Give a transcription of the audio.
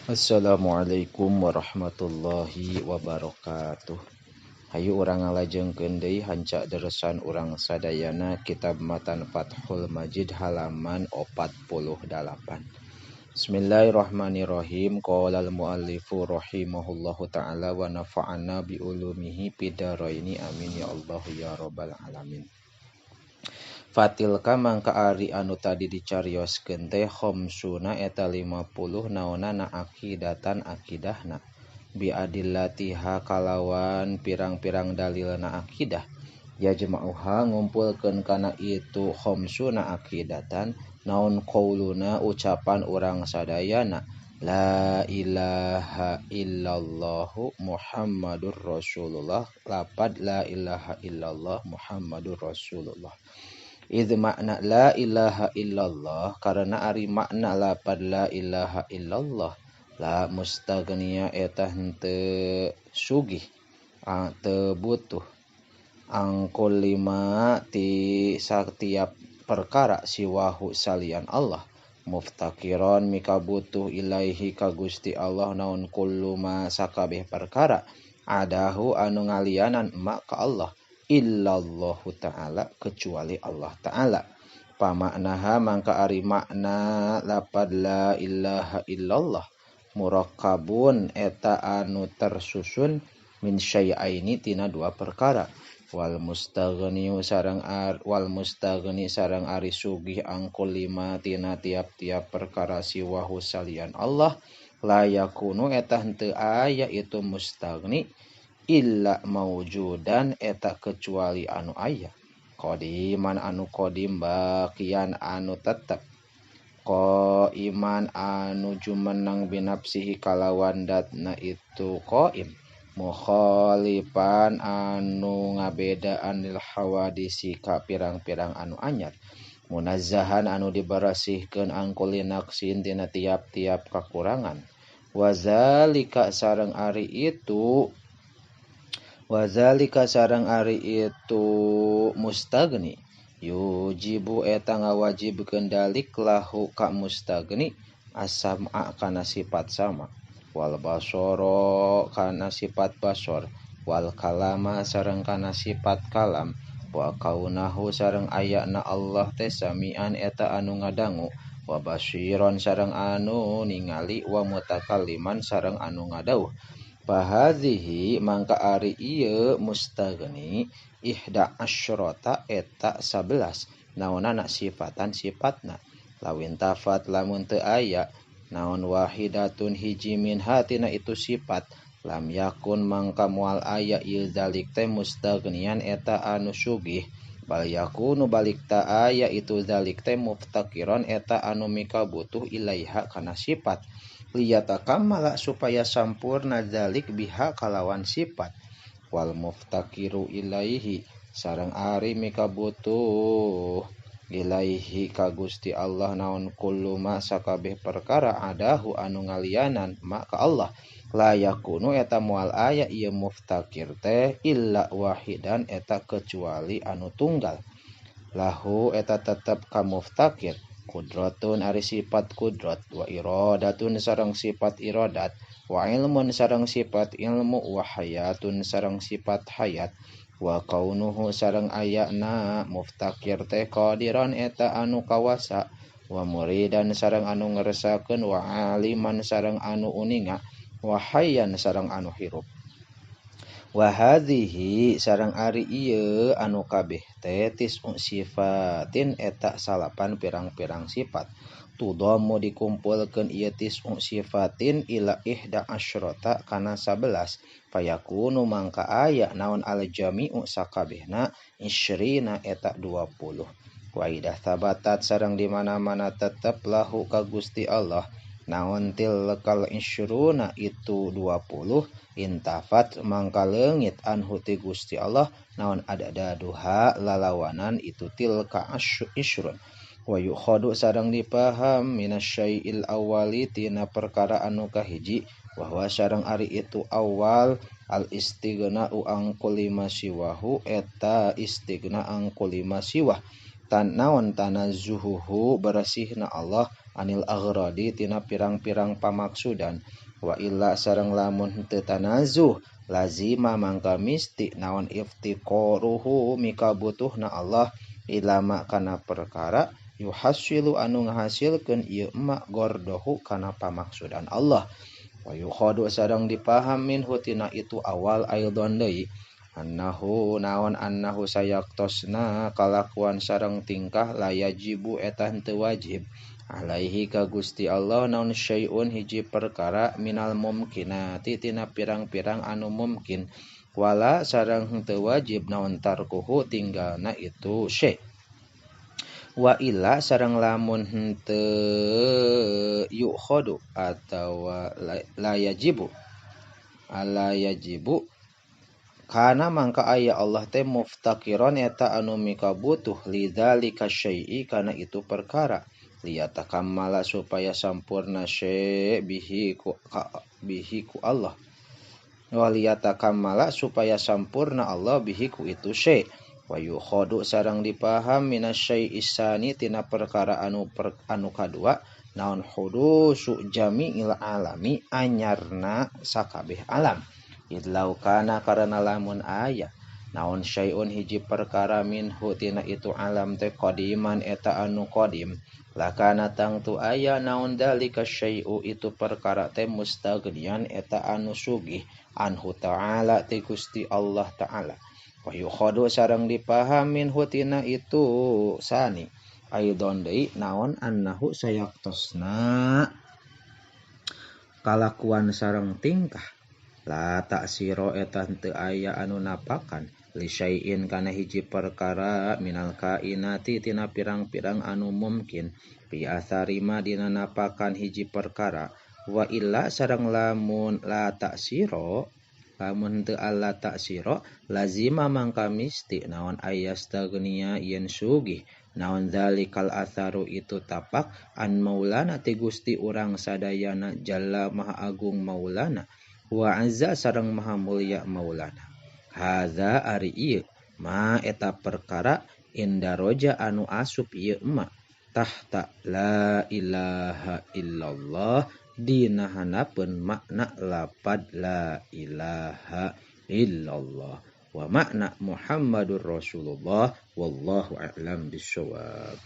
Assalamualaikum warahmatullahi wabarakatuh. Hayu urang ngalajengkeun deui hanca deresan urang sadayana kitab Matan Fathul Majid halaman 48. Bismillahirrahmanirrahim. Qala al-muallifu rahimahullahu taala wa nafa'ana bi ulumihi fid-dharaini amin ya Allah ya rabbal alamin. Fatilka mangka ari anu tadi dicarioskeun teh khamsuna eta 50 naonana akidatan akidahna bi adillatiha kalawan pirang-pirang dalilna akidah yajma'uha ngumpulkeun kana itu khamsuna akidatan naon qauluna ucapan urang sadayana la ilaha illallahu Muhammadur Rasulullah lapad la ilaha illallah Muhammadur Rasulullah. Idh makna la ilaha illallah karena ari makna lapad la ilaha illallah la mustaghniya eta henteu sugih teu butuh angkul lima ti satiap perkara siwahu salian Allah muftakiron mika butuh ilaihi ka Gusti Allah naon kullu ma sakabeh perkara adahu anu ngalianan ma ka Allah illallahu ta'ala kecuali Allah ta'ala. Pamaknaha mangka ari makna lapad la ilaha illallah murakkabun eta anu tersusun min syai'aini tina dua perkara wal mustaghni sareng wal mustaghni sareng ari sugih angkul lima tina tiap-tiap perkara siwahu salian Allah la yakunu eta henteu aya itu mustaghni illa maujudan eta kecuali anu aya qadiman anu qadim baqian anu tetep qaiman anu jumeneng binafsihi kalawan datna itu qaim mukhalifan anu ngabedaan lil hawadisi ka pirang-pirang anu anyar munazzahan anu dibersihkeun angkuli naqsin tina tiap-tiap kakurangan wazalika sareng ari itu wazalika sareng ari itu mustagni yujibu eta ngawajibkeun dalik lahu ka mustagni as-sam'a kana sifat sama wal basara kana sifat basar wal kalama sareng kana sifat kalam wa kaunahu sareng ayana Allah teh samian eta anu ngadangu wa basiron sareng anu ningali wa mutakalliman sareng anu ngadauh. Fahadhihi mangka ari ieu mustaghni ihda asyrata eta 11 naonana sifatan sifatna lawin tafat lamun teu aya naon wahidatun hiji min hatina itu sifat lam yakun mangka moal aya ieu zalik teh mustaghnian eta anu sugih bal yakunu balik ta aya itu zalik teh muftakiron eta anu mika butuh ilaiha kana sifat liyatakamala supaya sampurna zalik biha kalawan sifat wal muftakiru ilaihi sareng ari mika butuh ilaihi ka Gusti Allah naon kullu ma sakabeh perkara adahu anu ngalianan ma ka Allah la yakunu eta moal aya ieu muftakir teh illa wahidan eta kecuali anu tunggal lahu eta tetep ka muftakir kudratun ari sifat kudrat wa iradatun sareng sifat iradat wa ilmun sareng sifat ilmu wa hayatun sareng sifat hayat wa kaunuhu sareng ayana muftakir teh qadiran eta anu kawasa wa muridan sareng anu ngersakeun wa aliman sareng anu uninga wa hayyan sareng anu hirup. Wa hadhihi sareng ari ieu anu kabeh teh tis'u sifatin eta salapan pirang-pirang sifat tudamu dikumpulkeun ieu tis'u sifatin ila ihda asyrata kana 11 fayakunu mangka aya naon al jami'u sakabehna isyrina eta 20 wa idah thabatat sareng di mana-mana tetep lahu ka Gusti Allah naon tilkal isyruna itu 20 intafat mangka leungit anhu ti Gusti Allah naon ada duha lalawanan itu tilka isyrun wa yukhadu sareng dipaham minasyai'il awali tina perkara anu kahiji bahwa sareng ari itu awal al istighna'u an kulli ma siwahu eta istighna an kulli ma siwah tan naon tanazzuhuhu bersihna Allah anil aghradi tina pirang-pirang pamaksudan wa illa sareng lamun henteu tanazuh lazima mangka misti naon iftiqaruhu mikabutuhna Allah ilama kana perkara yuhassilu anu ngahasilkeun ieu ma gordohu kana pamaksudan Allah wa yukhadu sareng dipaham minhu tina itu awal aidon deui annahu naon annahu sayaktosna kalakuan sareng tingkah layajibu eta henteu wajib alaihi ka Gusti Allah naon syai'un hiji perkara minal mumkinati tina pirang-pirang anu mumkin wala sareng henteu wajib naon tarkuhu tinggalna itu syai' wa illa sareng lamun henteu yukhadu atawa la yajibu ala yajibu kana mangka aya Allah teh muftakiron eta anu mikabutuh lidzalika syai'i kana itu perkara liyatakamala supaya sampurna syai' bihi ku bihi ku Allah wa liyatakamala supaya sampurna Allah bihi ku itu syai' wa yukhadu sareng dipaham minasyai'is sani tina perkara anu anu kadua naon hudusu jami'il alami anyarna sakabeh alam idlau kana karena lamun aya naon syai'un hiji perkara minhu tina itu alam teh qadiman eta anu qadim lakana tangtu aya naon dalika syai'u itu perkara teh mustaghnian eta anu sugih anhu ta'ala ti Gusti Allah ta'ala wa yukhadu sareng dipaham minhu tina itu sani aidon deui naon annahu sayaktosna kalakuan sareng tingkah la ta'siro eta henteu aya anu napakan li syai'in kana hiji perkara minal kainati tina pirang-pirang anu mungkin bi atharima dina napakan hiji perkara wa illa sareng lamun la ta'siro lamun henteu alla ta'siro lazima mangka misti naon ayastagnia yen sugih naon zalikal atharu itu tapak an maulana ti Gusti urang sadayana jalla maha agung maulana wa azza sareng maha mulia maulana hadza ari ieu ma eta perkara indaroja anu asup ieu ma tahta la ilaha illallah dina hanapeun makna lapad la ilaha illallah wa makna Muhammadur Rasulullah wallahu a'lam bissawab.